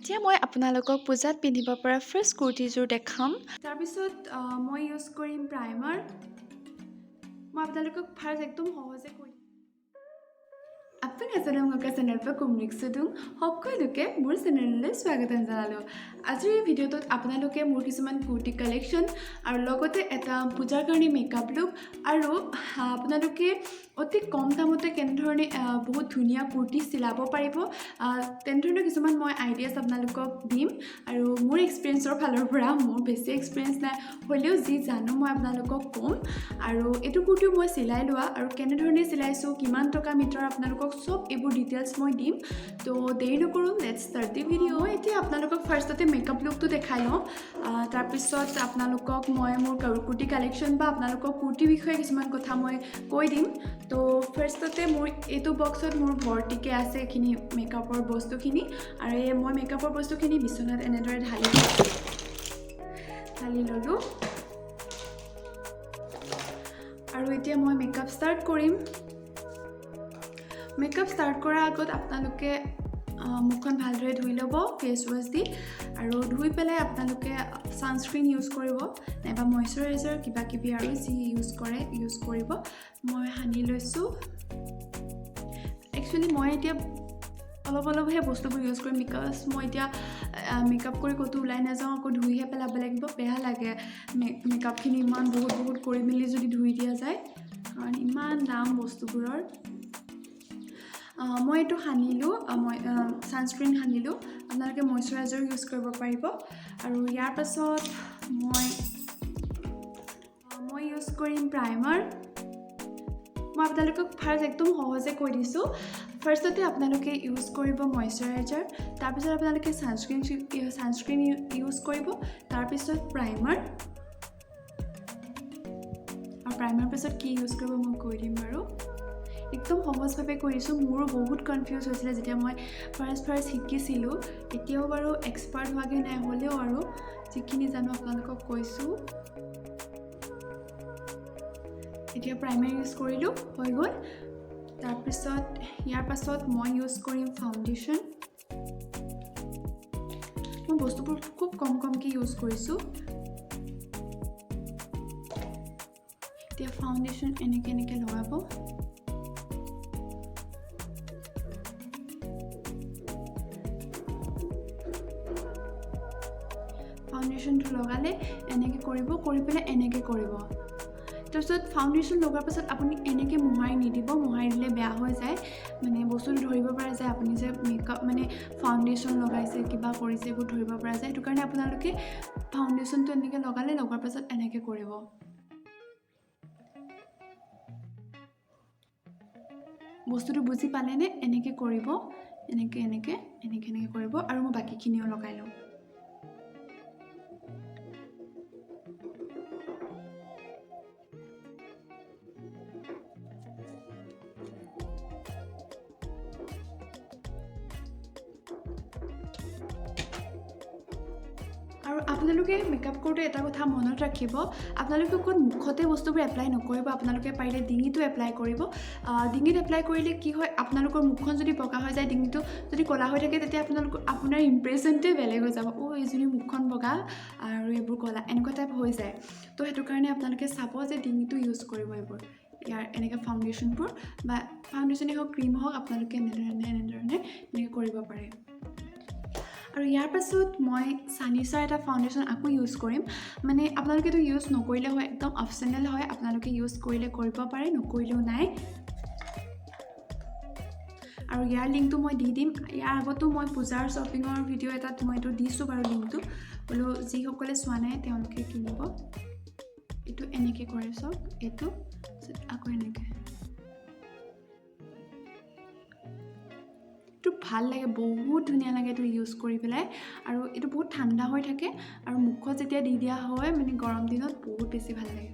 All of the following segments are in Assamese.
এতিয়া মই আপোনালোকক পূজাত পিন্ধিব পৰা ফাৰ্ষ্ট কুৰ্তিযোৰ দেখাম। তাৰপিছত মই ইউজ কৰিম প্ৰাইমাৰ। মই আপোনালোকক ফাৰ্ষ্ট একদম সহজে কৈ আপোনালোকৰ চেনেল পৰা কুমৰিক চুদুং সকলোকে মোৰ চেনেললৈ স্বাগতম জনালোঁ। আজিৰ এই ভিডিঅ'টোত আপোনালোকে মোৰ কিছুমান কুৰ্তি কালেকশ্যন আৰু লগতে এটা পূজাৰ কাৰণে মেকআপ লুক আৰু আপোনালোকে অতি কম দামতে কেনেধৰণে বহুত ধুনীয়া কুৰ্তি চিলাব পাৰিব, তেনেধৰণৰ কিছুমান মই আইডিয়াছ আপোনালোকক দিম। আৰু মোৰ এক্সপিৰিয়েঞ্চৰ ফালৰ পৰা, মোৰ বেছি এক্সপিৰিয়েঞ্চ নাই হ'লেও যি জানো মই আপোনালোকক ক'ম। আৰু এইটো কুৰ্তিও মই চিলাই লোৱা আৰু কেনেধৰণে চিলাইছোঁ, কিমান টকা মিটাৰ, আপোনালোকক চব এইবোৰ ডিটেইলছ মই দিম। তো দেৰি নকৰোঁ, let's start the video. মই এতিয়া আপোনালোকক ফাৰ্ষ্টতে মেকআপ লুকটো দেখাই লওঁ, তাৰপিছত আপোনালোকক মই মোৰ কুৰ্তি কালেকশ্যন বা আপোনালোকক কুৰ্তিৰ বিষয়ে কিছুমান কথা মই কৈ দিম। তো ফাৰ্ষ্টতে মোৰ এইটো বক্সত মোৰ ভৰ্তিকৈ আছে এইখিনি মেকআপৰ বস্তুখিনি। আৰু এই মই মেকআপৰ বস্তুখিনি বিচনাত এনেদৰে ঢালি ঢালি ল'লোঁ আৰু এতিয়া মই মেকআপ ষ্টাৰ্ট কৰিম। মেকআপ ষ্টাৰ্ট কৰাৰ আগত আপোনালোকে মুখখন ভালদৰে ধুই ল'ব ফেচ ৱাছ দি, আৰু ধুই পেলাই আপোনালোকে ছানস্ক্ৰীণ ইউজ কৰিব নাইবা মইশ্চাৰাইজাৰ কিবা কিবি আৰু যি ইউজ কৰে ইউজ কৰিব। মই সানি লৈছোঁ। একচুৱেলি মই এতিয়া অলপ অলপহে বস্তুবোৰ ইউজ কৰিম, because মই এতিয়া মেকআপ কৰি ক'তো ওলাই নাযাওঁ, আকৌ ধুইহে পেলাব লাগিব। বেয়া লাগে মেকআপখিনি ইমান বহুত বহুত কৰি মেলি যদি ধুই দিয়া যায়, কাৰণ ইমান দাম বস্তুবোৰৰ। মই এইটো সানিলোঁ, মই ছানস্ক্ৰীণ সানিলোঁ। আপোনালোকে মইশ্চাৰাইজাৰ ইউজ কৰিব পাৰিব। আৰু ইয়াৰ পাছত মই মই ইউজ কৰিম প্ৰাইমাৰ। মই আপোনালোকক ফাৰ্ষ্ট একদম সহজে কৈ দিছোঁ। ফাৰ্ষ্টতে আপোনালোকে ইউজ কৰিব মইশ্চাৰাইজাৰ, তাৰপিছত আপোনালোকে ছানস্ক্ৰীণ ইউজ কৰিব, তাৰপিছত প্ৰাইমাৰ। আৰু প্ৰাইমাৰ পিছত কি ইউজ কৰিব মই কৈ দিম বাৰু। একদম সহজভাৱে কৈ দিছোঁ। মোৰো বহুত কনফিউজ হৈছিলে যেতিয়া মই ফাৰ্ষ্ট ফাৰ্ষ্ট শিকিছিলোঁ। এতিয়াও বাৰু এক্সপাৰ্ট হোৱাগৈ নাই, হ'লেও আৰু যিখিনি জানো আপোনালোকক কৈছোঁ। এতিয়া প্ৰাইমাৰ ইউজ কৰিলোঁ, হৈ গ'ল। তাৰপিছত ইয়াৰ পাছত মই ইউজ কৰিম ফাউণ্ডেশ্যন। মই বস্তুবোৰ খুব কম কমকৈ ইউজ কৰিছোঁ। এতিয়া ফাউণ্ডেশ্যন এনেকৈ এনেকৈ লগাব। ফাউণ্ডেশ্যনটো লগালে এনেকৈ কৰিব, কৰি পেলাই এনেকৈ কৰিব। তাৰপিছত ফাউণ্ডেশ্যন লগোৱাৰ পাছত আপুনি এনেকৈ মোহাৰি নিদিব, মোহাৰি দিলে বেয়া হৈ যায়, মানে বস্তুটো ধৰিব পৰা যায় আপুনি যে মেকআপ মানে ফাউণ্ডেশ্যন লগাইছে কিবা কৰিছে, এইবোৰ ধৰিব পৰা যায়। সেইটো কাৰণে আপোনালোকে ফাউণ্ডেশ্যনটো এনেকৈ লগালে, লগোৱাৰ পাছত এনেকৈ কৰিব। বস্তুটো বুজি পালেনে? এনেকৈ কৰিব, এনেকৈ এনেকৈ এনেকৈ এনেকৈ কৰিব। আৰু মই বাকীখিনিও লগাই লওঁ। আৰু আপোনালোকে মেকআপ কৰোঁতে এটা কথা মনত ৰাখিব, আপোনালোকে অকল মুখতে বস্তুবোৰ এপ্লাই নকৰিব, আপোনালোকে পাৰিলে ডিঙিতো এপ্লাই কৰিব। ডিঙিত এপ্লাই কৰিলে কি হয়, আপোনালোকৰ মুখখন যদি বগা হৈ যায়, ডিঙিটো যদি ক'লা হৈ থাকে, তেতিয়া আপোনাৰ ইমপ্ৰেশ্যনটোৱে বেলেগ হৈ যাব। অ', এইজনীৰ মুখখন বগা আৰু এইবোৰ ক'লা, এনেকুৱা টাইপ হৈ যায়। তো সেইটো কাৰণে আপোনালোকে চাব যে ডিঙিটো ইউজ কৰিব এইবোৰ, ইয়াৰ এনেকৈ ফাউণ্ডেশ্যনবোৰ বা ফাউণ্ডেশ্যনেই হওক ক্ৰীম হওক, আপোনালোকে এনেধৰণে এনেধৰণে এনেকৈ কৰিব পাৰে। আৰু ইয়াৰ পাছত মই চানিছাৰ এটা ফাউণ্ডেশ্যন আকৌ ইউজ কৰিম। মানে আপোনালোকে এইটো ইউজ নকৰিলে হয়, একদম অপশ্যনেল হয়, আপোনালোকে ইউজ কৰিলে কৰিব পাৰে, নকৰিলেও নাই। আৰু ইয়াৰ লিংকটো মই দি দিম। ইয়াৰ আগতো মই পূজাৰ শ্বপিঙৰ ভিডিঅ' এটাত মই এইটো দিছোঁ বাৰু লিংকটো, হ'লেও যিসকলে চোৱা নাই তেওঁলোকে কিনিব। এইটো এনেকৈ কৰে চাওক, এইটো তাৰপিছত আকৌ এনেকৈ। এইটো ভাল লাগে, বহুত ধুনীয়া লাগে এইটো ইউজ কৰি পেলাই। আৰু এইটো বহুত ঠাণ্ডা হৈ থাকে আৰু মুখত যেতিয়া দি দিয়া হয়, মানে গৰম দিনত বহুত বেছি ভাল লাগে।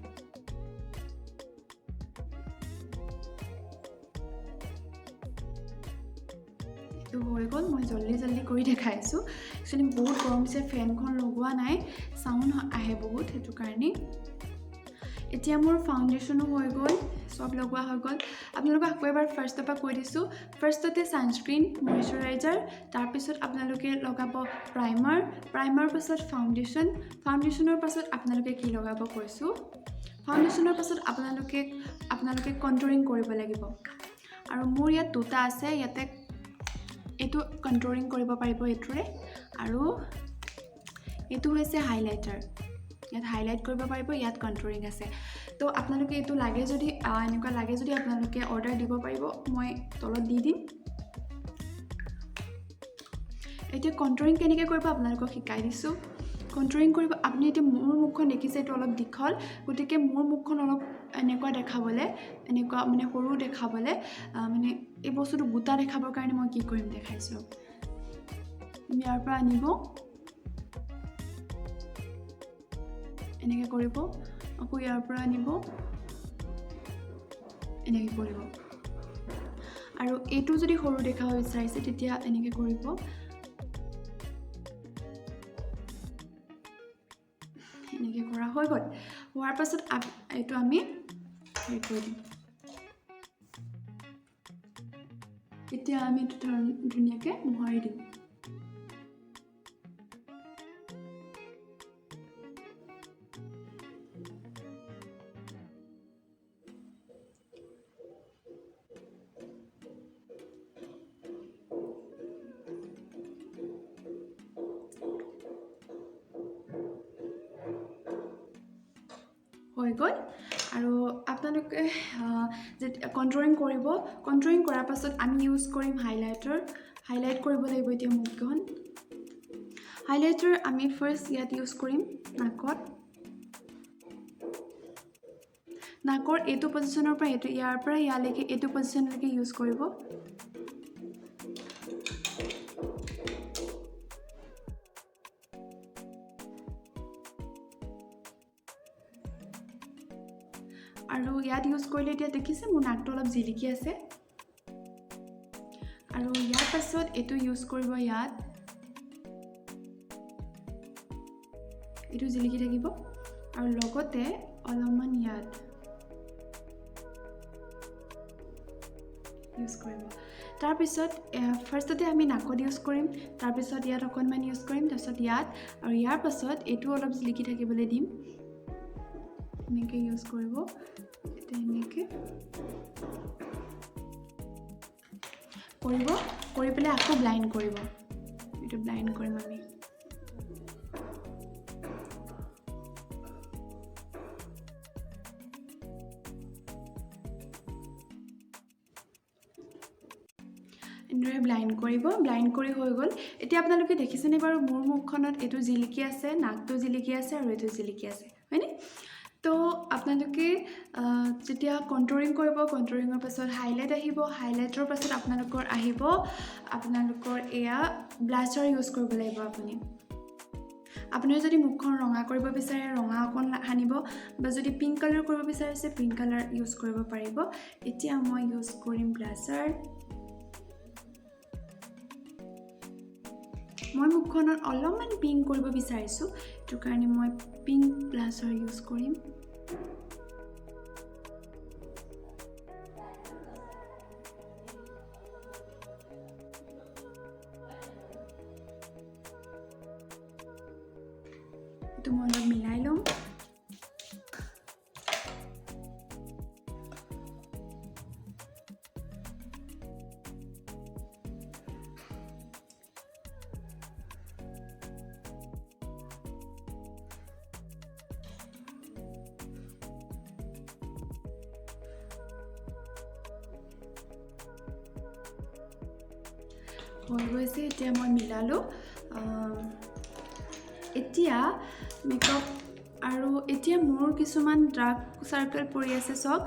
এইটো হৈ গ'ল। মই জল্দি জল্দি কৰি দেখাই আছোঁ। একচুৱেলি বহুত গৰম হৈছে, ফেনখন লগোৱা নাই, চাউণ্ড আহে বহুত, সেইটো কাৰণেই। এতিয়া মোৰ ফাউণ্ডেশ্যনো হৈ গ'ল, চব লগোৱা হৈ গ'ল। আপোনালোকক আকৌ এবাৰ ফাৰ্ষ্টৰ পৰা কৈ দিছোঁ। ফাৰ্ষ্টতে ছানস্ক্ৰীণ, মইশ্চাৰাইজাৰ, তাৰপিছত আপোনালোকে লগাব প্ৰাইমাৰ, প্ৰাইমাৰ পাছত ফাউণ্ডেশ্যন, ফাউণ্ডেশ্যনৰ পাছত আপোনালোকে কি লগাব কৈছোঁ। ফাউণ্ডেশ্যনৰ পাছত আপোনালোকে আপোনালোকে কণ্ট্ৰৰিং কৰিব লাগিব। আৰু মোৰ ইয়াত দুটা আছে, ইয়াতে এইটো কণ্ট্ৰৰিং কৰিব পাৰিব এইটোৰে, আৰু এইটো হৈছে হাইলাইটাৰ, ইয়াত হাইলাইট কৰিব পাৰিব, ইয়াত কণ্ট্ৰৰিং আছে। তো আপোনালোকে এইটো লাগে যদি, এনেকুৱা লাগে যদি আপোনালোকে অৰ্ডাৰ দিব পাৰিব, মই তলত দি দিম। এতিয়া কণ্ট্ৰৰিং কেনেকৈ কৰিব আপোনালোকক শিকাই দিছোঁ। কণ্ট্ৰৰিং কৰিব আপুনি, এতিয়া মোৰ মুখখন দেখিছে এইটো অলপ দীঘল, গতিকে মোৰ মুখখন অলপ এনেকুৱা দেখাবলৈ, এনেকুৱা মানে সৰু দেখাবলৈ, মানে এই বস্তুটো গোটা দেখাবৰ কাৰণে মই কি কৰিম দেখাইছোঁ। ইয়াৰ পৰা আনিব, এনেকৈ কৰিব, আকৌ ইয়াৰ পৰা আনিব, এনেকৈ কৰিব। আৰু এইটো যদি সৰু দেখাব বিচাৰিছে তেতিয়া এনেকৈ কৰিব। এনেকৈ কৰা হৈ গ'ল। হোৱাৰ পাছত এইটো আমি হেৰি কৰি দিম। এতিয়া আমি এইটো ধুনীয়াকৈ মোহাৰি দিম। হৈ গ'ল। আৰু আপোনালোকে যেতিয়া কণ্ট্ৰৰিং কৰিব, কণ্ট্ৰৰিং কৰাৰ পাছত আমি ইউজ কৰিম হাইলাইটাৰ। হাইলাইট কৰিব লাগিব এতিয়া মুখখন। হাইলাইটাৰ আমি ফাৰ্ষ্ট ইয়াত ইউজ কৰিম নাকত। নাকৰ এইটো পজিশ্যনৰ পৰা এইটো, ইয়াৰ পৰা ইয়ালৈকে এইটো পজিশ্যনলৈকে ইউজ কৰিব। আৰু ইয়াত ইউজ কৰিলে এতিয়া দেখিছে মোৰ নাকটো অলপ জিলিকি আছে। আৰু ইয়াৰ পাছত এইটো ইউজ কৰিব, ইয়াত এইটো জিলিকি থাকিব, আৰু লগতে অলপমান ইয়াত ইউজ কৰিব। তাৰপিছত ফাৰ্ষ্টতে আমি নাকত ইউজ কৰিম, তাৰপিছত ইয়াত অকণমান ইউজ কৰিম, তাৰপিছত ইয়াত, আৰু ইয়াৰ পাছত এইটো অলপ জিলিকি থাকিবলৈ দিম। এনেকৈ ইউজ কৰিব, এতিয়া এনেকৈ কৰিব, কৰি পেলাই আকৌ ব্লাইণ্ড কৰিব। এইটো ব্লাইণ্ড কৰিম আমি। এনেদৰে ব্লাইণ্ড কৰিব। ব্লাইণ্ড কৰি হৈ গ'ল। এতিয়া আপোনালোকে দেখিছেনে বাৰু মোৰ মুখখনত এইটো জিলিকি আছে, নাকটো জিলিকি আছে আৰু এইটো জিলিকি আছে, হয়নে? তো আপোনালোকে যেতিয়া কণ্ট্ৰৰিং কৰিব, কণ্ট্ৰৰিঙৰ পাছত হাইলাইট আহিব, হাইলাইটৰ পাছত আপোনালোকৰ আহিব আপোনালোকৰ এয়া ব্লাছাৰ ইউজ কৰিব লাগিব। আপুনি যদি মুখখন ৰঙা কৰিব বিচাৰে ৰঙা অকণ সানিব, বা যদি পিংক কালাৰ কৰিব বিচাৰিছে পিংক কালাৰ ইউজ কৰিব পাৰিব। এতিয়া মই ইউজ কৰিম ব্লাছাৰ। মই মুখখনত অলপমান পিংক কৰিব বিচাৰিছোঁ, সেইটো কাৰণে মই পিংক ব্লাছাৰ ইউজ কৰিম। এইটো মই অলপ মিলাই ল'ম। হৈ গৈছে, এতিয়া মই মিলালোঁ। এতিয়া মেকআপ। আৰু এতিয়া মোৰ কিছুমান ডাৰ্ক চাৰ্কেল পৰি আছে, চাওক,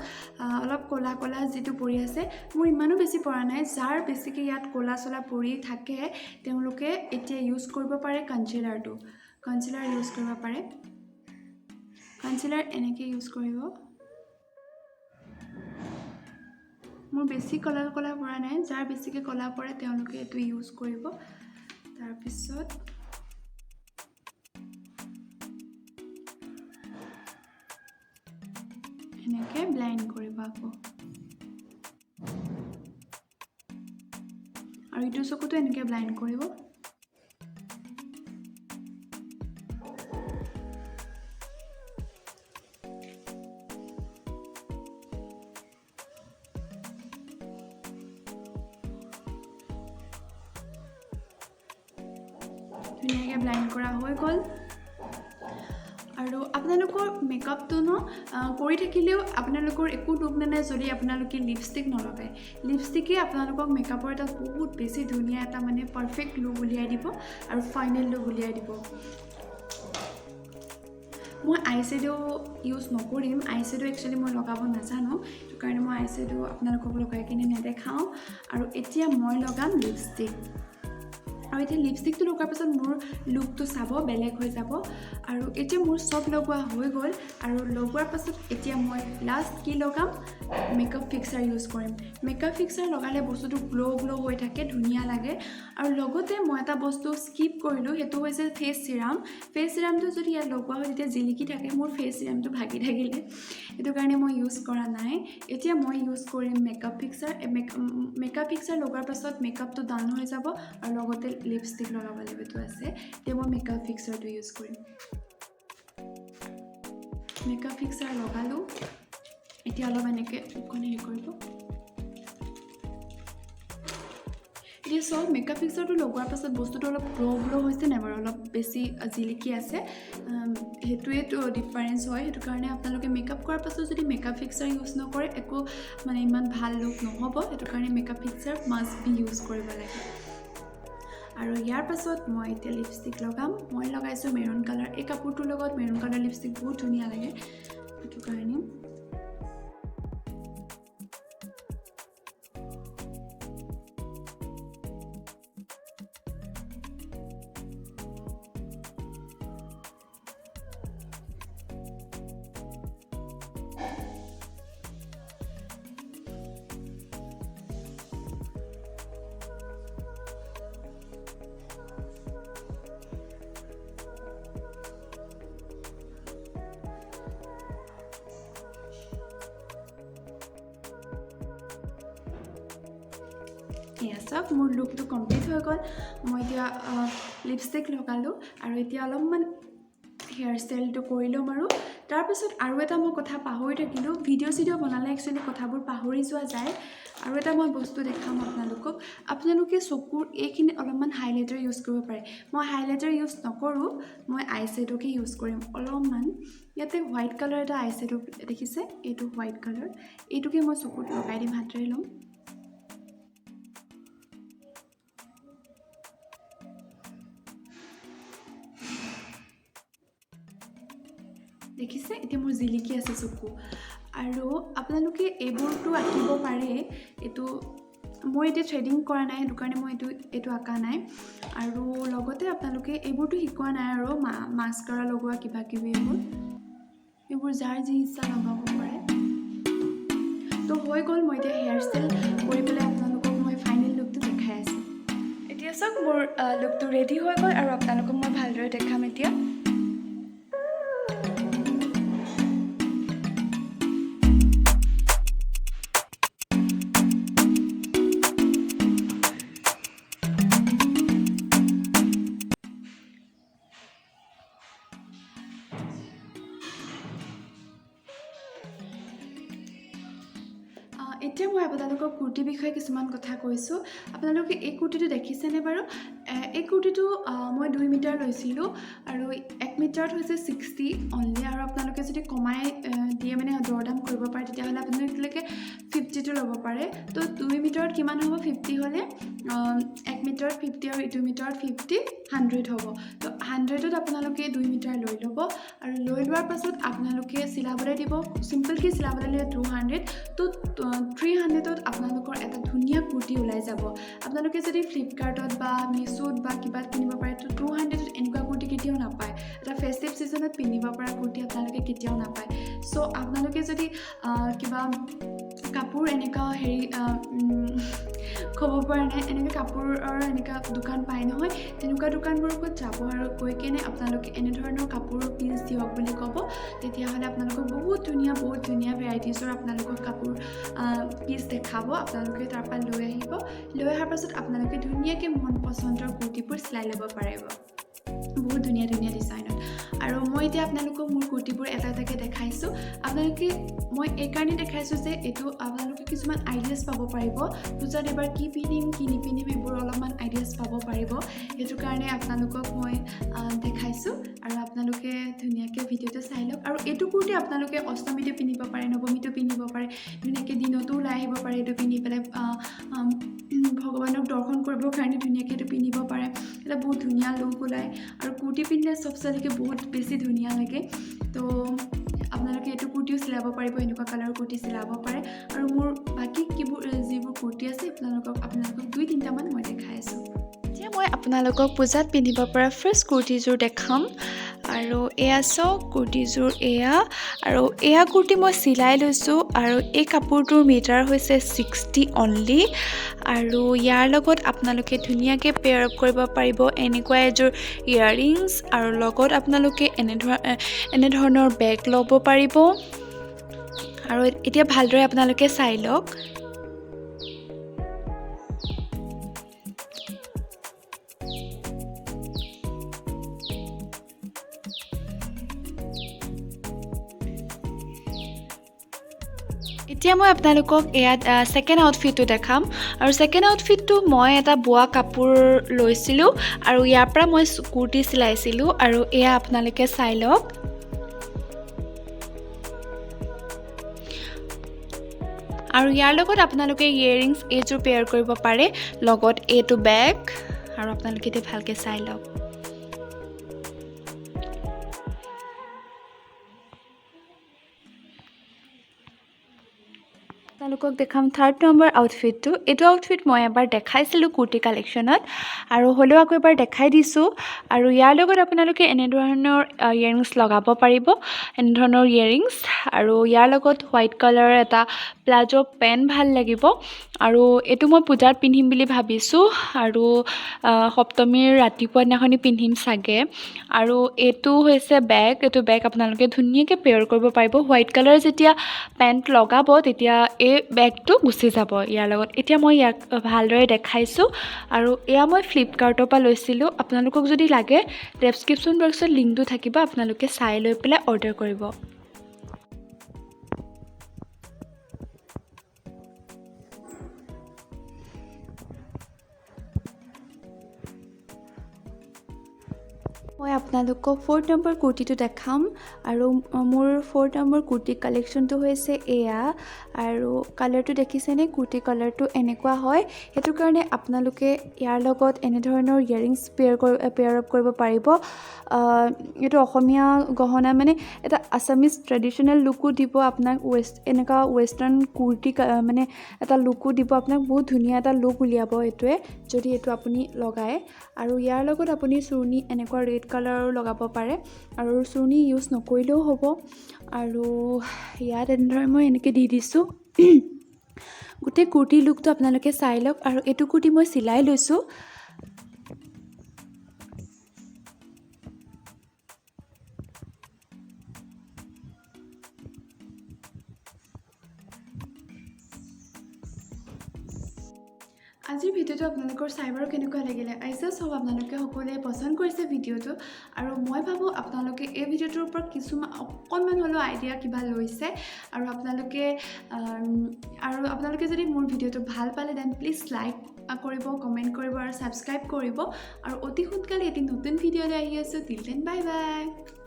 অলপ ক'লা ক'লা যিটো পৰি আছে, মোৰ ইমানো বেছি পৰা নাই। যাৰ বেছিকৈ ইয়াত ক'লা চলা পৰি থাকে তেওঁলোকে এতিয়া ইউজ কৰিব পাৰে কনচিলাৰটো। কনচিলাৰ ইউজ কৰিব পাৰে। কনচিলাৰ এনেকৈ ইউজ কৰিব। মোৰ বেছি ক'লা ক'লা পৰা নাই, যাৰ বেছিকৈ ক'লা পৰে তেওঁলোকে এইটো ইউজ কৰিব। তাৰপিছত এনেকৈ ব্লাইণ্ড কৰিব আকৌ। আৰু ইটো চকুতো এনেকৈ ব্লাইণ্ড কৰিব। ধুনীয়াকৈ ব্লাইণ্ড কৰা হৈ গ'ল। আৰু আপোনালোকৰ মেকআপটো ন কৰি থাকিলেও আপোনালোকৰ একো দুখ নানে যদি আপোনালোকে লিপষ্টিক নলগায়। লিপষ্টিকে আপোনালোকক মেকআপৰ এটা বহুত বেছি ধুনীয়া এটা মানে পাৰফেক্ট লুক উলিয়াই দিব আৰু ফাইনেল লুক উলিয়াই দিব। মই আই শ্বেড' ইউজ নকৰিম, আই শ্বেড' একচুৱেলি মই লগাব নাজানো, সেইটো কাৰণে মই আই শ্বেড' আপোনালোকক লগাই কিনে নেদেখাওঁ। আৰু এতিয়া মই লগাম লিপষ্টিক। আৰু এতিয়া লিপষ্টিকটো লগোৱাৰ পাছত মোৰ লুকটো চাব বেলেগ হৈ যাব। আৰু এতিয়া মোৰ চব লগোৱা হৈ গ'ল। আৰু লগোৱাৰ পাছত এতিয়া মই লাষ্ট কি লগাম, মেকআপ ফিক্সাৰ ইউজ কৰিম। মেকআপ ফিক্সাৰ লগালে বস্তুটো গ্ল' গ্ল' হৈ থাকে, ধুনীয়া লাগে। আৰু লগতে মই এটা বস্তু স্কিপ কৰিলোঁ, সেইটো হৈছে ফেচ চিৰাম। ফেচ চিৰামটো যদি ইয়াত লগোৱা হয় তেতিয়া জিলিকি থাকে, মোৰ ফেচ চিৰামটো ভাগি থাকিলে, সেইটো কাৰণে মই ইউজ কৰা নাই। এতিয়া মই ইউজ কৰিম মেকআপ ফিক্সাৰ। মেকআপ ফিক্সাৰ লগোৱাৰ পাছত মেকআপটো ডান হৈ যাব আৰু লগতে লিপষ্টিক লগাব লাগিব, এইটো আছে। এতিয়া মই মেকআপ ফিক্সাৰটো ইউজ কৰিম। মেকআপ ফিক্সাৰ লগালোঁ। এতিয়া অলপ এনেকৈ মুখখন হেৰি কৰিব। এতিয়া চাওক মেকআপ ফিক্সাৰটো লগোৱাৰ পাছত বস্তুটো অলপ গ্ল' গ্ল' হৈছে নাই বাৰু, অলপ বেছি জিলিকি আছে, সেইটোৱেতো ডিফাৰেঞ্চ হয়। সেইটো কাৰণে আপোনালোকে মেকআপ কৰাৰ পাছত যদি মেকআপ ফিক্সাৰ ইউজ নকৰে একো মানে ইমান ভাল লুক নহ'ব। সেইটো কাৰণে makeup fixer must be use কৰিব লাগে। আৰু ইয়াৰ পাছত মই এতিয়া লিপষ্টিক লগাম। মই লগাইছোঁ মেৰুণ কালাৰ। এই কাপোৰটোৰ লগত মেৰুণ কালাৰ লিপষ্টিক বহুত ধুনীয়া লাগে, সেইটো কাৰণে। এয়া চাওক মোৰ লুকটো কমপ্লিট হৈ গ'ল। মই এতিয়া লিপষ্টিক লগালোঁ আৰু এতিয়া অলপমান হেয়াৰ ষ্টাইলটো কৰি ল'ম। আৰু তাৰপিছত আৰু এটা মই কথা পাহৰি থাকিলোঁ, ভিডিঅ' চিডিঅ' বনালে একচুৱেলি কথাবোৰ পাহৰি যোৱা যায়। আৰু এটা মই বস্তু দেখাম আপোনালোকক। আপোনালোকে চকুৰ এইখিনি অলপমান হাইলাইটাৰ ইউজ কৰিব পাৰে। মই হাইলাইটাৰ ইউজ নকৰোঁ, মই আই শ্বেড'কে ইউজ কৰিম অলপমান। ইয়াতে হোৱাইট কালাৰ এটা আই শ্বেড' দেখিছে, এইটো হোৱাইট কালাৰ, এইটোকে মই চকুত লগাই দিম, হাতেৰে ল'ম। দেখিছে এতিয়া মোৰ জিলিকি আছে চকু। আৰু আপোনালোকে এইবোৰতো আঁকিব পাৰে, এইটো মই এতিয়া থ্ৰেডিং কৰা নাই, সেইটো কাৰণে মই এইটো আঁকা নাই। আৰু লগতে আপোনালোকে এইবোৰতো শিকোৱা নাই আৰু মাস্কাৰা লগোৱা কিবা কিবি এইবোৰ যাৰ যি ইচ্ছা লগাব পাৰে। তো হৈ গ'ল, মই এতিয়া হেয়াৰ ষ্টাইল কৰি পেলাই আপোনালোকক মই ফাইনেল লুকটো দেখাই আছোঁ। এতিয়া চাওক মোৰ লুকটো ৰেডি হৈ গ'ল আৰু আপোনালোকক মই ভালদৰে দেখাম এতিয়া। এতিয়া মই আপোনালোকক কুৰ্তিৰ বিষয়ে কিছুমান কথা কৈছোঁ। আপোনালোকে এই কুৰ্তিটো দেখিছেনে বাৰু? এই কুৰ্তিটো মই 2 মিটাৰ লৈছিলোঁ আৰু 1 মিটাৰত হৈছে 60 অনলি। আৰু আপোনালোকে যদি কমাই দিয়ে মানে দৰদাম কৰিব পাৰে তেতিয়াহ'লে আপোনালোকে 52 ল'ব পাৰে। তো 2 মিটাৰত কিমান হ'ব? 50 হ'লে 1 মিটাৰত 50 আৰু 2 মিটাৰত 50, 100 হ'ব। তো 100ত আপোনালোকে 2 মিটাৰ লৈ ল'ব আৰু লৈ লোৱাৰ পাছত আপোনালোকে চিলাবলৈ দিব। চিম্পলকৈ চিলাবলৈ দিলে 200, তো 300ত আপোনালোকৰ এটা ধুনীয়া কুৰ্তি ওলাই যাব। আপোনালোকে যদি ফ্লিপকাৰ্টত বা মিছোত বা কিবাত কিনিব পাৰে তো 200ত এনেকুৱা কুৰ্তি কেতিয়াও নাপায়। এটা ফেষ্টিভ ছিজনত পিন্ধিব পৰা কুৰ্তি আপোনালোকে কেতিয়াও নাপায়। চ' আপোনালোকে যদি কিবা কাপোৰ এনেকুৱা হেৰি ক'ব পৰা নাই, এনেকৈ কাপোৰৰ এনেকুৱা দোকান পায় নহয়, তেনেকুৱা দোকানবোৰত যাব আৰু গৈ কেনে আপোনালোকে এনেধৰণৰ কাপোৰৰ পিচ দিয়ক বুলি ক'ব। তেতিয়াহ'লে আপোনালোকক বহুত ধুনীয়া বহুত ধুনীয়া ভেৰাইটিজৰ আপোনালোকক কাপোৰ পিচ দেখাব, আপোনালোকে তাৰপৰা লৈ আহিব। লৈ অহাৰ পাছত আপোনালোকে ধুনীয়াকৈ মন পচন্দৰ কুৰ্তিবোৰ চিলাই ল'ব পাৰিব বহুত ধুনীয়া ধুনীয়া ডিজাইনত। আৰু মই এতিয়া আপোনালোকক মোৰ কুৰ্তিবোৰ এটা এটাকৈ দেখাইছোঁ। আপোনালোকে মই এইকাৰণে দেখাইছোঁ যে এইটো আপোনালোকে কিছুমান আইডিয়াছ পাব পাৰিব, পূজাত এবাৰ কি পিন্ধিম কি নিপিন্ধিম এইবোৰ অলপমান আইডিয়াছ পাব পাৰিব। সেইটো কাৰণে আপোনালোকক মই দেখাইছোঁ আৰু আপোনালোকে ধুনীয়াকৈ ভিডিঅ'টো চাই লওক। আৰু এইটো কুৰ্তি আপোনালোকে অষ্টমীতো পিন্ধিব পাৰে, নৱমীতো পিন্ধিব পাৰে, ধুনীয়াকৈ দিনতো ওলাই আহিব পাৰে। এইটো পিন্ধি পেলাই ভগৱানক দৰ্শন কৰিবৰ কাৰণে ধুনীয়াকৈ এইটো পিন্ধিব পাৰে। এটা বহুত ধুনীয়া লুক ওলায় আৰু কুৰ্তি পিন্ধিলে চব ছোৱালীকে বহুত বেছি ধুনীয়া লাগে। তো আপোনালোকে এইটো কুৰ্তিও চিলাব পাৰিব, এনেকুৱা কালাৰৰ কুৰ্তি চিলাব পাৰে। আৰু মোৰ বাকী কিবোৰ যিবোৰ কুৰ্তি আছে আপোনালোকক 2-3টামান মই দেখাই আছোঁ। এতিয়া মই আপোনালোকক পূজাত পিন্ধিব পৰা ফাৰ্ষ্ট কুৰ্তিযোৰ দেখাম। আৰু এয়া চাওক কুৰ্তিযোৰ এয়া, আৰু এয়া কুৰ্তি মই চিলাই লৈছোঁ। আৰু এই কাপোৰটোৰ মিটাৰ হৈছে 60 অনলি। আৰু ইয়াৰ লগত আপোনালোকে ধুনীয়াকৈ পেয়াৰ আপ কৰিব পাৰিব এনেকুৱা এযোৰ ইয়াৰৰিংছ, আৰু লগত আপোনালোকে এনেধৰণৰ বেগ ল'ব পাৰিব। আৰু এতিয়া ভালদৰে আপোনালোকে চাই লওক। এতিয়া মই আপোনালোকক ইয়াত ছেকেণ্ড আউটফিটটো দেখাম। আৰু ছেকেণ্ড আউটফিটটো মই এটা বোৱা কাপোৰ লৈছিলোঁ আৰু ইয়াৰ পৰা মই কুৰ্তি চিলাইছিলোঁ। আৰু এয়া আপোনালোকে চাই লওক। আৰু ইয়াৰ লগত আপোনালোকে ইয়েৰিংছ এইযোৰ পেয়াৰ কৰিব পাৰে, লগত এইটো বেগ। আৰু আপোনালোকে এতিয়া ভালকৈ চাই লওক। আপোনালোকক দেখাম থাৰ্ড নম্বৰ আউটফিটটো। এইটো আউটফিট মই এবাৰ দেখাইছিলোঁ কুৰ্তি কালেকশ্যনত, আৰু হ'লেও আকৌ এবাৰ দেখাই দিছোঁ। আৰু ইয়াৰ লগত আপোনালোকে এনেধৰণৰ ইয়েৰিংছ লগাব পাৰিব, এনেধৰণৰ ইয়েৰিংছ। আৰু ইয়াৰ লগত হোৱাইট কালাৰৰ এটা প্লাজ' পেণ্ট ভাল লাগিব। আৰু এইটো মই পূজাত পিন্ধিম বুলি ভাবিছোঁ আৰু সপ্তমীৰ ৰাতিপুৱা দিনাখনি পিন্ধিম চাগে। আৰু এইটো হৈছে বেগ, এইটো বেগ আপোনালোকে ধুনীয়াকৈ পেয়াৰ কৰিব পাৰিব। হোৱাইট কালাৰ যেতিয়া পেণ্ট লগাব তেতিয়া এই বেগটো গুচি যাব ইয়াৰ লগত। এতিয়া মই ইয়াক ভালদৰে দেখাইছোঁ। আৰু এয়া মই ফ্লিপকাৰ্টৰ পৰা লৈছিলোঁ। আপোনালোকক যদি লাগে ডেছক্ৰিপশ্যন বক্সত লিংকটো থাকিব, আপোনালোকে চাই লৈ পেলাই অৰ্ডাৰ কৰিব। মই আপোনালোকক ফ'ৰ্থ নম্বৰ কুৰ্তিটো দেখাম। আৰু মোৰ ফ'ৰ্থ নম্বৰ কুৰ্তি কালেকশ্যনটো হৈছে এয়া। আৰু কালাৰটো দেখিছেনে, কুৰ্তি কালাৰটো এনেকুৱা হয়। সেইটো কাৰণে আপোনালোকে ইয়াৰ লগত এনেধৰণৰ ইয়েৰিংছ পেয়াৰ আপ কৰিব পাৰিব। এইটো অসমীয়া গহনা, মানে এটা আছামিজ ট্ৰেডিশ্যনেল লুকো দিব আপোনাক, এনেকুৱা ৱেষ্টাৰ্ণ কুৰ্তি মানে এটা লুকো দিব আপোনাক, বহুত ধুনীয়া এটা লুক উলিয়াব এইটোৱে যদি এইটো আপুনি লগায়। আৰু ইয়াৰ লগত আপুনি চুৰ্ণি এনেকুৱা ৰেড কালাৰো লগাব পাৰে, আৰু চুৰ্ণি ইউজ নকৰিলেও হ'ব। আৰু ইয়াত এনেদৰে মই এনেকৈ দি দিছোঁ। গোটেই কুৰ্তিৰ লুকটো আপোনালোকে চাই লওক। আৰু এইটো কুৰ্তি মই চিলাই লৈছোঁ। আজিৰ ভিডিঅ'টো আপোনালোকৰ চাই বাৰু কেনেকুৱা লাগিলে? I just hope আপোনালোকে সকলোৱে পচন্দ কৰিছে ভিডিঅ'টো। আৰু মই ভাবোঁ আপোনালোকে এই ভিডিঅ'টোৰ ওপৰত কিছুমান অকণমান হ'লেও আইডিয়া কিবা লৈছে। আৰু আপোনালোকে যদি মোৰ ভিডিঅ'টো ভাল পালে then please like কৰিব, কমেণ্ট কৰিব আৰু ছাবস্ক্ৰাইব কৰিব। আৰু অতি সোনকালে এটি নতুন ভিডিঅ'লৈ আহি আছোঁ। Till then bye bye.